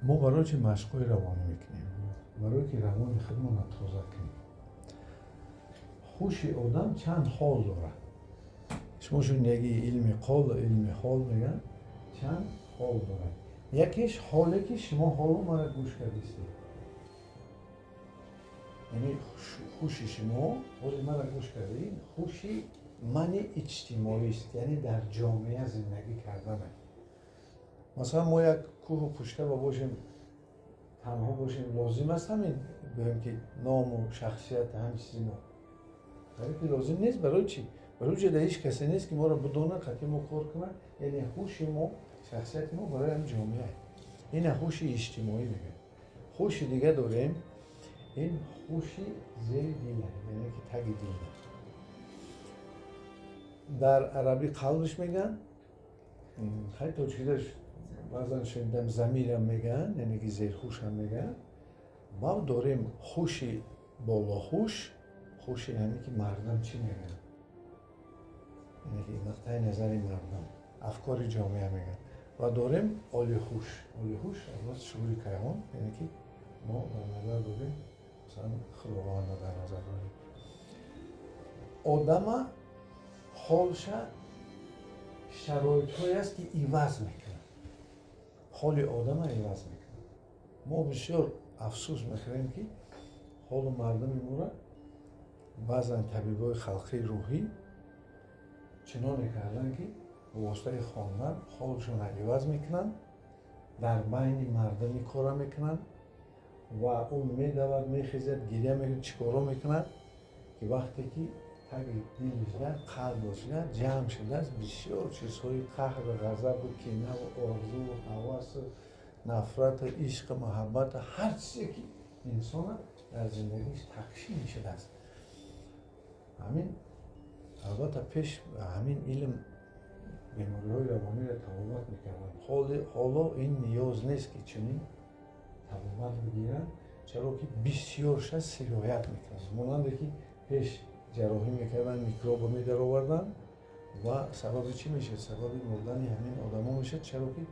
Мо барои чи машқҳои равонӣ мекунем? Барое ки равони худмонро тоза кунем. Ҳуши одам чанд ҳол дорад. Шумо шунидаги, илми қол, илми ҳол мегӯянд, чанд ҳол дорад. Якеш ҳоле ки шумо ҳоло мара гӯш кардистед, яъне ҳуши шумо ҳоли мара гӯш кардед, ҳуши мани иҷтимоист, яъне дар ҷомеа зиндагӣ кардана. Масалан, мо як кӯҳу пуштаба бошем, танҳо бошем, лозим аст ҳамин гӯем ки ному шахсият, ҳамин чизи мо барои ки лозим нест. Барои чӣ? Барои ҷода ҳеҷ касе нест, ки моро бидонад, қатъи мо кор кунад. Яъне ҳуши мо, шахсияти мо барои ҳамин ҷомеа, ина ҳуши иҷтимоӣ мегӯяд. Ҳуши дига дорем, ин ҳуши зери дила, яъне ки таги дила, дар арабӣ қалбш мегӯянд, хай, тоҷикидаш баъзан шунидам, замирам мегӯянд, яъне ки зерҳушам мегӯянд. Ма дорем ҳуши болоҳуш, ҳуши ҳамин ки мардам чӣ мегӯянд, яъне ки нуқтаи назари мардам, афкори ҷомеа мегӯянд, ва дорем олиҳуш. Олиҳуш албатта шуури кайҳон, яъне ки мо дар назар дорем, масалан, Худовандро дар назар дорем. Одама ҳолша шароитҳое аст, ки иваз мекунад, ҳоли одама иваз мекунад. Мо бисёр афсӯс мехӯрем, ки ҳолу мардуми моро баъзан табибои халқии рӯҳӣ чуноне карданд, ки ба воситаи хондан ҳолшонро иваз мекунанд, дар байни мардуми кора мекунанд ва ӯ медавад, мехезад, гиря мекунад, чӣ коро мекунад, ки вақте ки таги дилишда, қалбошда ҷамъ шудааст бисёр чизҳои қаҳру ғазабу кинаву орзуву ҳавасу нафрату ишқу муҳаббату ҳар чизе ки инсона дар зиндагиш тақсим шудааст. Ҳамин албатта пеш ҳамин илм бемориҳои равониро табобат мекарданд. Ҳоло ин ниёз нест, ки чунин табобат бигиранд, чаро ки бисёрша сироят мекунанд. Монанде ки пеш ҷарроҳӣ мекарданд, микробо медароварданд ва сабаби чӣ мешуд? Сабаби мурдани ҳамин одамо мешуд, чаро ки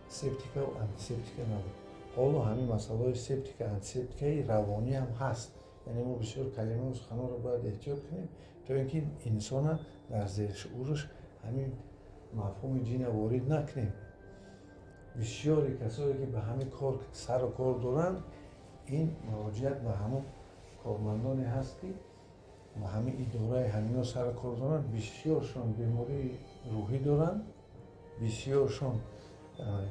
септикаву антисептика набуд. Ҳоло ҳамин масъалаҳои септика, антисептикаи равонӣ ҳам ҳаст. Яъне мо бисёр калимаву суханонро бояд эҳтиёт кунем, то ин ки инсона дар зершуураш ҳамин мафҳуми ҷина ворид накунем. Бисёре касое ки ба ҳамин кор сару кор доранд, ин муроҷиат ба ҳамон кормандоне ҳаст, ки ба ҳамин идораи ҳамино сару кор доранд, бисёршон бемории рӯҳӣ доранд, бисёршон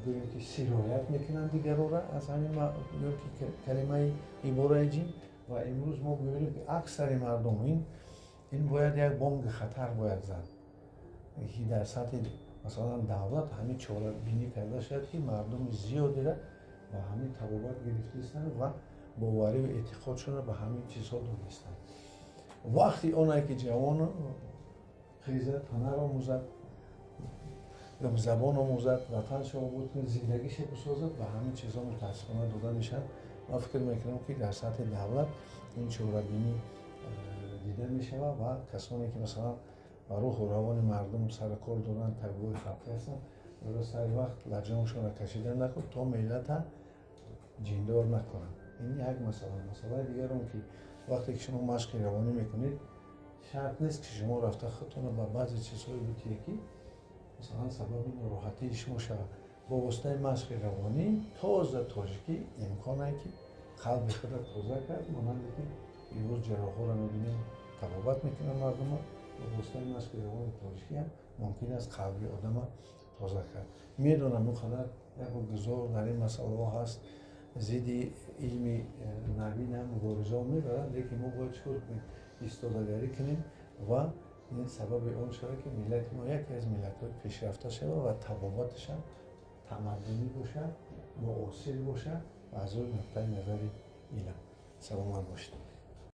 гӯем ки сироят мекунанд дигарора аз ҳамин гӯем ки калимаи ибораи ҷин. Ва имрӯз мо мебинем, ки аксари мардум ин бояд як бонги хатар бояд зад, ки дар сатҳи, масалан, давлат ҳамин чорабинӣ карда шавад, ки мардуми зиёдеро ба ҳамин табобат гирифтаистанд ва бовариву эътиқодшонро ба ҳамин чизҳо донистанд. Вақти оне ки ҷавон хезад, ҳунар омӯзад, забон омӯзад, ватаншо обод кунад, зиндагиша бисозад, ба ҳамин чизҳо мутаассифона дода мешавад. Ман фикр мекунам, ки дар сатҳи давлат ин чорабинӣ дида мешавад ва касоне ки, масалан, ба рӯҳу равони мардум сару кор доранд, табибои халқӣ ҳастанд, барои сари вақт лаҷомшонро кашида накун, то миллата ҷиндор накунанд. Ин як масъала. Масъалаи дигар он ки вақте ки шумо машқи равонӣ мекунед, шарт нест, ки шумо рафта худтонро ба баъзе чизҳое бутиед, ки, масалан, сабаби нороҳатии шумо шавад. Бо воситаи машқи равонӣ тоза тоҷикӣ имконе ки қалби худро тоза кард, монанде ки имрӯз ҷарроҳҳоро мебинем, табобат мекунанд мардума, бо воситаи машқи равони тоҷикӣ ҳам мумкин аст қалби одама тоза кард. Медонам, он қадар як гузор дар ин масъалаҳо ҳаст, зидди илми навин ҳам муборизао мебаранд, лекин мо бояд чӣ кор кунем? Истодагарӣ кунем ва ин сабаби он шавад, ки миллати мо яке аз миллатҳои пешрафта шавад ва табобаташам тамаддунӣ бошад, муосир бошад ва аз рӯи нуқтаи назари илм. Саломат бошед.